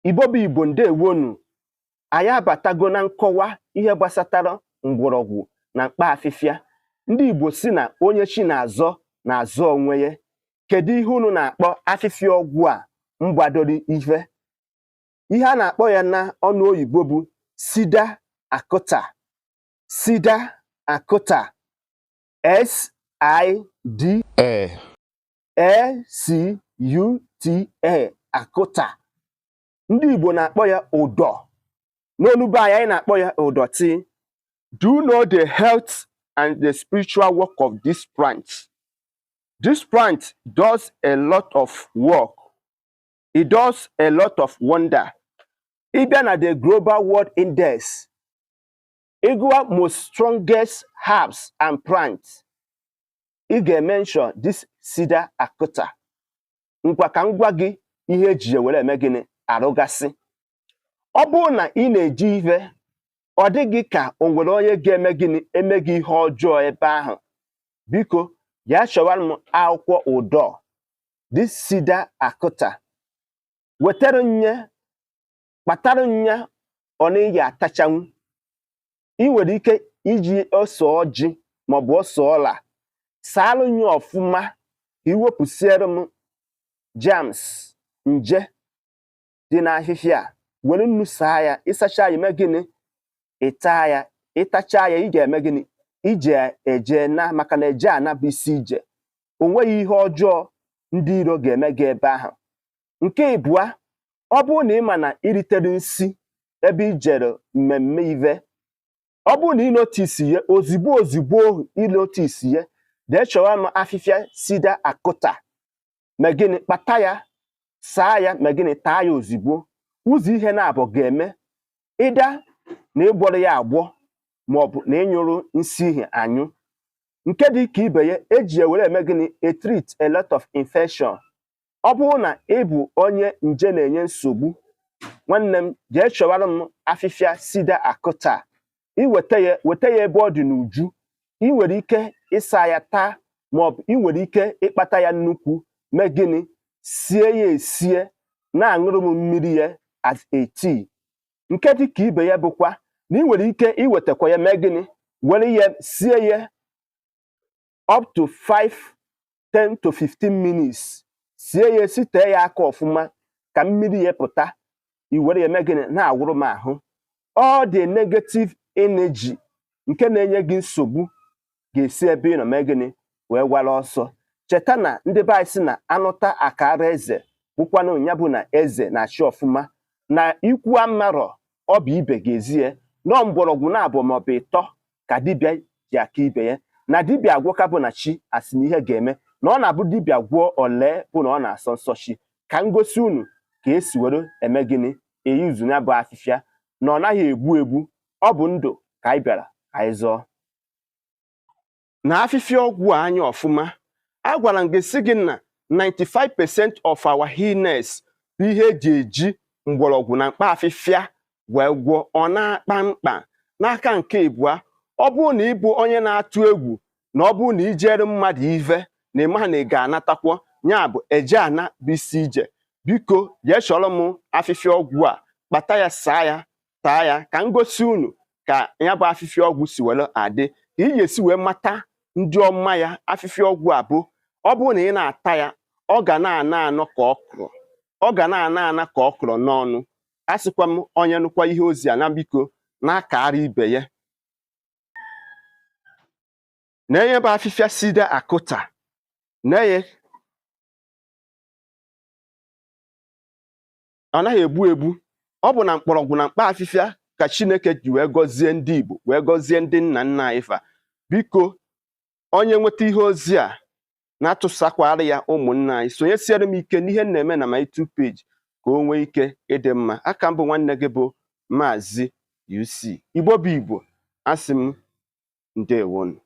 Igbo bụ Igbo, ndewonu. Anyị abatago na nkọwa ihe gbasatara mgbọrọgwụ na mkpa afịfịa. Ndị Igbo si na onye chi na-azọ na-azọ onwe ya. Kedu ihe unu na-akpọ afịfịa ọgwụ a mgbadoro ife? Ihe a na-akpọ ya na ọnụ oyibo bụ Sida acuta. Sida acuta, S I D A A C U T A, acuta. Ndị Igbo na-akpọ ya ụdọ. N'olu be anyị, anyị na-akpọ ya ụdọ tii. Do you know the health and the spiritual work of this plant? This plant does a lot of work. It does a lot of wonder. Ị bịa na the Global World Index, ịgụwa most strongest herbs and plants, ị ga-mention this Sida acuta. Ngwa, ka m gwa gị ihe eji ya were eme gịnị arụgasị. Ọ bụrụ na ị na-eji ife, ọ dịghị ka o nwere onye ga-eme gịnị, eme gị ihe ọjọọ ebe ahụ, biko bịa chọwara m akwụkwọ ụdọ, this Sida acuta. Wetara nye, kpatara nya, ọ na-eyi atachanwu. Ị nwere ike iji ose ọjị maọbụ ose ọla saalụ nya ọfụma ka iwepụsiere m germs, nje dị n'ahịhịa a. Were nnu saa ya. Ịsacha ya, ime gịnị? Ịtaa ya. Ịtacha ya, ị ga-eme gịnị? Ije eje na, maka na eje ana bụ isi ije. O nweghị ihe ọjọọ ndị iro ga-eme gị ebe ahụ. Nke ịbụa, ọ bụrụ na ị ma na iritere nsi ebe i jere mmemme ive, ọ bụrụ na ị notice ya ozigbo ozigbo, ị notice ya, dee chọwa m afịfịa Sida acuta. Mee gịnị? Kpata ya, saa ya, mee gịnị? Taa ya ozigbo. Ụzọ ihe na-abụ ga-eme ịda na ịgbọrọ ya agbọ maọbụ na ịnyụrụ nsị ihe anyụ. Nke dị ka ibe ya, eji ya were eme gịnị? E treat a lot of infection. Ọ bụrụ na ị bụ onye nje na-enye nsogbu, nwanne m, jee chọwara m afịfịa Sida acuta. Iweta ya, weta ya ebe ọ dị n'uju. Ị nwere ike ịsa ya taa, maọbụ ị nwere ike ịkpata ya nnukwu, mee gịnị? Sie ya esie, na-aṅụrụ m mmiri ya as a tea. Nke dị ka ibe ya bụkwa na ị nwere ike iwetakwa ya, mee gịnị? Were ya sie ya up to 5, 10 to 15 minutes. Sie ya, esitee ya aka ọfụma ka mmiri ya pụta. I were ya mee gịnị? Na-awụrụ m ahụ. All the negative energy nke na-enye gị nsogbu ga-esi ebe ị nọ mee gịnị? Wee wara ọsọ. Cheta na ndị be anyị sị na anụta akara eze bụkwanụ ya bụ na eze na-achị ọfụma na ikwu amarọ, ọ bụ ibe ga-ezi ya nọọ. Mgbọrọgwụ na abụọ maọbụ ịtọ ka dibịa ji aka ibe ya na dibịa agwọka bụ na chi asị na ihe ga-eme na ọ na-abụ dibịa gwọọ ole bụ na ọ na-asọ nsọ chi. Ka m gosi unu ka esi were eme gịnị, eyuzu ya bụ afịfịa, na ọ naghị egbu egbu. Ọ bụ ndụ ka anyị bịara ka anyị zọọ na afịfịa ọgwụ a anya ọfụma. Agwara m gị sị gị na 95% of our illness bụ ihe eji eji mgbọrọgwụ na mkpa afịfịa wee gwọọ. Ọ na-akpa mkpa n'aka nke ịbụa, ọ bụrụ na ị bụ onye na-atụ egwu na ọ bụrụ na ijere mmadụ ive na ịma na ị ga-anatakwa ya bụ eje ana bụ isi ije, biko jee chọrọ m afịfịa ọgwụ a, kpata ya, saa ya, taa ya, ka m gosi unu ka ya bụ afịfịa ọgwụ si were adị, ka ị ga-esi wee mata ndị ọma ya. Afịfịa ọgwụ a bụ, ọ bụrụ na ị na-ata ya, ọ ga na-ana anọ ka ọkrọ, ọ ga na-ana ana ka ọkrọ n'ọnụ. A sịkwa m, onye nụkwa ihe ozi a na biko na-akara ibe ya na-enye bụ afịfịa Sida acuta na-enye. Ọ naghị egbu egbu. Ọ bụ na mkpọrọgwụ na mkpa afịfịa ka Chineke ji wee gọzie ndị Igbo, wee gọzie ndị nna nna anyị fa. Biko, onye nweta ihe ozi a na-atụsakwara ya ụmụnna anyị, sonyesiere m ike n'ihe m na-eme na my YouTube page ka o nwee ike ịdị mma. Aka mbụ, nwanne gị bụ Maazị UC. Igbo bụ Igbo, asị m ndewonu.